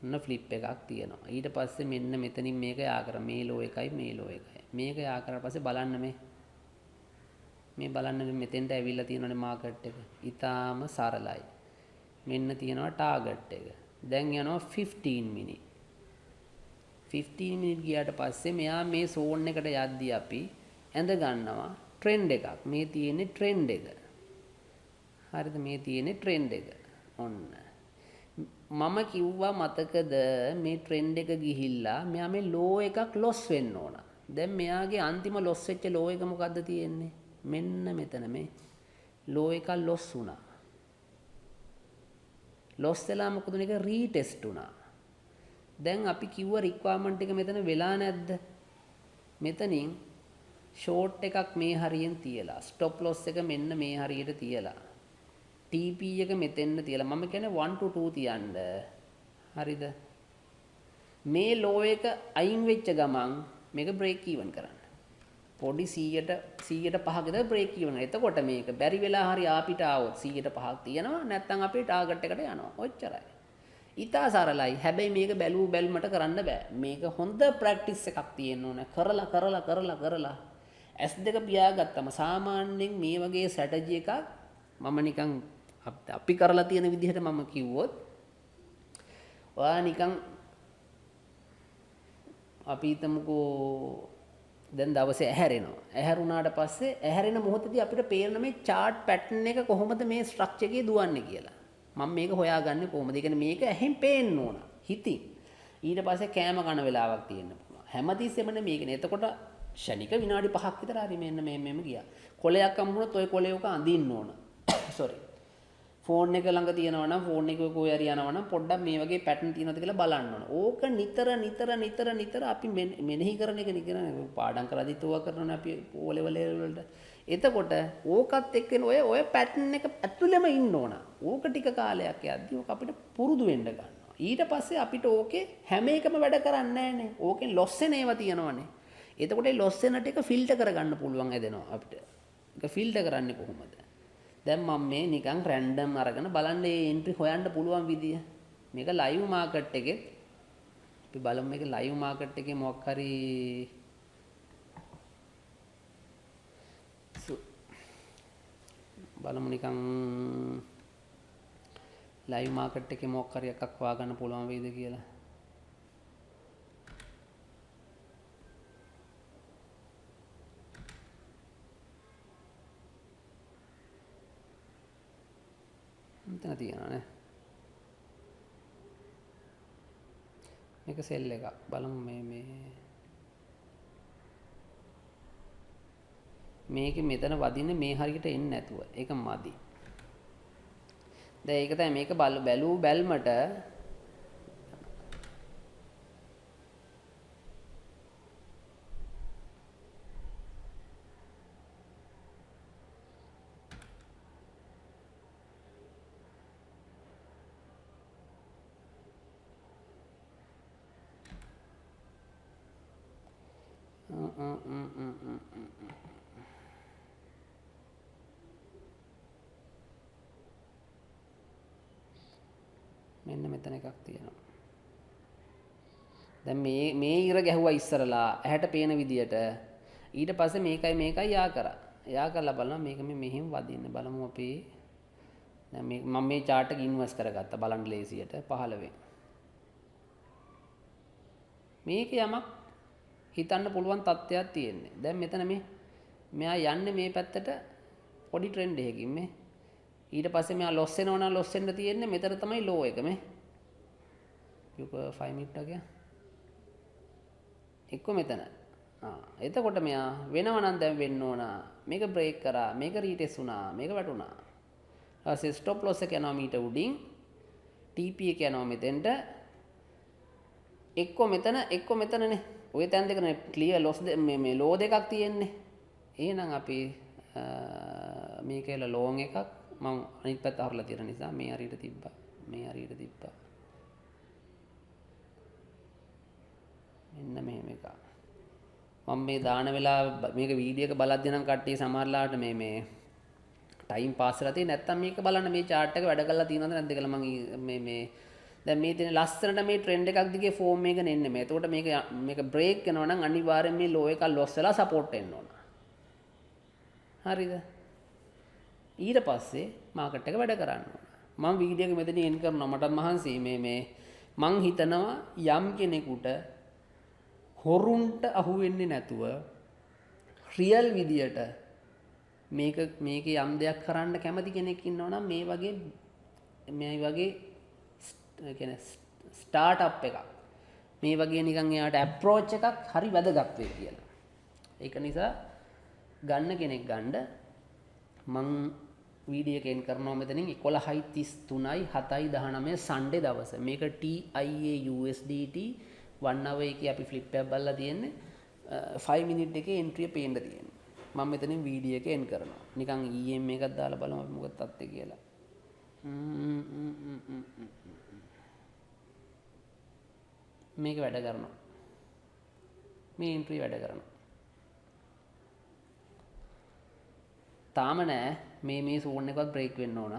ඔන්න ෆ්ලිප් එකක් තියෙනවා. ඊට පස්සේ මෙන්න මෙතනින් මේක යා කර මේ ලෝ එකයි මේ ලෝ එකයි. මේක යා කරලා පස්සේ බලන්න මේ බලන්න මෙතෙන්ට ඇවිල්ලා තියෙනවනේ මාකට් එක. ඊටාම සරලයි. මෙන්න තියෙනවා ටාගට් එක. දැන් යනවා 15 මිනිට්. 15 මිනිට් ගියාට පස්සේ මෙයා මේ සෝන් එකට යද්දී අපි ඇඳ ගන්නවා ට්‍රෙන්ඩ් එකක්. මේ තියෙන්නේ ට්‍රෙන්ඩ් එක. හරිද? මේ තියෙන්නේ ට්‍රෙන්ඩ් එක. ඔන්න. මම කිව්වා මතකද මේ ට්‍රෙන්ඩ් එක ගිහිල්ලා මෙයා මේ ලෝ එකක් ලොස් වෙන්න ඕන. දැන් මෙයාගේ අන්තිම ලොස් වෙච්ච ලෝ එක මොකද්ද තියෙන්නේ? මෙන්න මෙතන මේ ලෝ එකක් ලොස් වුණා. ලොස් වෙලා මොකද උනේ? ඒක රීටෙස්ට් වුණා. දැන් අපි කිව්ව රික්වයර්මන්ට් එක මෙතන වෙලා නැද්ද? මෙතනින් ෂෝට් එකක් මේ හරියෙන් තියලා, ස්ටොප් ලොස් එක මෙන්න මේ හරියට තියලා, TP එක මෙතෙන්න තියලා, මම කියන්නේ 1 to 2 තියන්න. හරිද? මේ ලෝ එක අයින් වෙච්ච ගමන් මේක බ්‍රේක් ඊවන් කරන්න. පොඩි 100ට 105ක විතර බ්‍රේක් ඊවන්. එතකොට මේක බැරි වෙලා හරි ආපිට ආවොත් 100ට 5ක් තියෙනවා, නැත්නම් අපේ ටාගට් එකට යනවා. ඔච්චරයි. ඉතා සරලයි. හැබැයි මේක බැලූ බැල්මට කරන්න බෑ. මේක හොඳ ප්‍රැක්ටිස් එකක් තියෙන්න ඕන. කරලා කරලා කරලා කරලා ඇස් දෙක පියාගත්තම සාමාන්‍යයෙන් මේ වගේ ස්ට්‍රැටජි එකක් මම නිකන් අපි කරලා තියෙන විදිහට මම කිව්වොත් ඔයා නිකන් අපි හිතමුකෝ දැන් දවසේ ඇහැරෙනවා. ඇහැරුණාට පස්සේ ඇහැරෙන මොහොතේදී අපිට පේන මේ චාට් පැටර්න් එක කොහොමද මේ ස්ට්‍රක්චර් එකේ දුවන්නේ කියලා. මම මේක හොයාගන්නේ කොහොමද? ඒ කියන්නේ මේක ඇහෙන් පේන්න ඕන හිතින්. ඊට පස්සේ කෑම කන වෙලාවක් තියෙන්න පුළුවන්. හැමතිස්සෙම නෙමෙයි මේකනේ. එතකොට ෂණික විනාඩි 5ක් විතර හරි මෙන්න මේ මෙම ගියා. කොලයක් හම්බුනොත් ඔය කොලේ ඔක අඳින්න ඕන. සෝරි. ෆෝන් එක ළඟ තියෙනවා නම් ෆෝන් එක කොහේ හරි යනවා නම් පොඩ්ඩක් මේ වගේ පැටර්න් තියෙනවද කියලා බලන්න ඕන. ඕක නිතර නිතර නිතර නිතර අපි මෙනෙහි කරන එක නේ කරන්නේ. පාඩම් කරද්දිත් ඕවා කරනවනේ අපි ඕ ලෙවල් වලට. එතකොට ඕකත් එක්ක ඔය ඔය පැටර්න් එක ඇතුළෙම ඉන්න ඕන. ඕක ටික කාලයක් යද්දි ඕක අපිට පුරුදු වෙන්න ගන්නවා. ඊට පස්සේ අපිට ඕකේ හැම එකම වැඩ කරන්නේ නැහනේ. ඕකෙන් ලොස් වෙන ඒවා තියෙනවනේ. එතකොට ඒ ලොස් වෙන ටික ෆිල්ටර් කරගන්න පුළුවන් හැදෙනවා අපිට. ඒක ෆිල්ටර් කරන්නේ කොහොමද? දැන් මම මේ නිකන් රැන්ඩම් අරගෙන බලන්න මේ එන්ට්‍රි හොයන්න පුළුවන් විදිය. මේක ලයිව් මාකට් එකේ අපි බලමු. මේක ලයිව් මාකට් එකේ මොකක් හරි බලමු නිකන් ලයිව් මාකට් එකේ මොකක් හරි එකක් හොයාගන්න පුළුවන් වෙයිද කියලා. මෙතන තියෙනවා නේ. මේක සෙල් එකක්. බලමු මේ මේ මේකේ මෙතන වදින්නේ මේ හරියට එන්නේ නැතුව. ඒක මදි. දැන් ඒක තමයි මේක බැලූ බැල්මට මෙන්න මෙතන එකක් තියෙනවා. දැන් මේ මේ ඉර ගැහුවා ඉස්සරලා ඇහැට පේන විදියට. ඊට පස්සේ මේකයි මේකයි යා කරා. යා කරලා බලනවා මේක මේ මෙහෙම වදින්න. බලමු අපි. දැන් මේ මම මේ චාට් එක ඉන්වර්ස් කරගත්තා බලන්න ලේසියට 15. මේක යමක් හිතන්න පුළුවන් තත්ත්වයක් තියෙන්නේ. දැන් මෙතන මේ මෙයා යන්නේ මේ පැත්තට පොඩි ට්‍රෙන්ඩ් එකකින් මේ. ඊට පස්සේ මෙයා ලොස් වෙනවා නම් ලොස් වෙන්න තියෙන්නේ මෙතන තමයි ලෝ එක මේ. යුක 5 මිනිට් වගේ. එක්ක මෙතන. ආ එතකොට මෙයා වෙනවා නම් දැන් වෙන්න ඕන. මේක බ්‍රේක් කරා, මේක රීටෙස්ට් වුණා, මේක වැටුණා. ඊට පස්සේ ස්ටොප් ලොස් එක යනවා මීට උඩින්. TP එක යනවා මෙතෙන්ට. එක්ක මෙතන එක්ක මෙතනනේ. ඔය තැන් දෙකනේ ක්ලියර් ලොස් මේ මේ ලෝ දෙකක් තියෙන්නේ. එහෙනම් අපි මේකේල ලෝන් එකක් මම අනිත් පැත්ත හරලා තියෙන නිසා මේ හරියට තිබ්බා, මේ හරියට තිබ්බා. මෙන්න මෙහෙම එකක්. මම මේ දාන වෙලාව මේක වීඩියෝ එක බලද්දී නම් කට්ටිය සමහරලාට මේ මේ ටයිම් පාස් වෙලා තියෙන නැත්තම් මේක බලන්න මේ චාට් එක වැඩ කරලා තියෙනවද නැද්ද කියලා මම මේ මේ දැන් මේ තියෙන ලස්සනට මේ ට්‍රෙන්ඩ් එකක් දිගේ ෆෝම් එක නෙන්නේ මේ. එතකොට මේක මේක බ්‍රේක් වෙනවා නම් අනිවාර්යෙන් මේ ලෝ එක ලොස් වෙලා සපෝට් එන්න ඕන. හරිද? ඊට පස්සේ මාකට් එක වැඩ කරන්න ඕන. මම වීඩියෝ එක මෙතනින් එන් කරනවා. මටත් මහන්සි මේ මේ මං හිතනවා යම් කෙනෙකුට හොරුන්ට අහු වෙන්නේ නැතුව රියල් විදියට මේක මේකේ යම් දෙයක් කරන්න කැමති කෙනෙක් ඉන්නවා නම් මේ වගේ කියන්නේ ස්ටාර්ට් අප් එකක් මේ වගේ නිකන් එයාට ඇප්‍රෝච් එකක් හරි වැදගත් වෙයි කියලා. ඒක නිසා ගන්න කෙනෙක් ගන්න මං වීඩියෝ එක එන් කරනවා මෙතනින් 11:33 7:19 සන්ඩේ දවස. මේක TIA USDT 1 hour එකේ අපි ෆ්ලිප් එකක් බලලා තියෙන්නේ. 5 මිනිට් එකේ එන්ට්‍රි එක පේන්න තියෙන්නේ. මම මෙතනින් වීඩියෝ එක එන් කරනවා. නිකන් EM එකක් දාලා බලමු අපි මොකද තත්ත්වය කියලා. මේක වැඩ කරනවා. මේ එන්ට්‍රි වැඩ කරනවා. තාම නෑ මේ මේ සෝන් එකවත් බ්‍රේක් වෙන්න ඕන.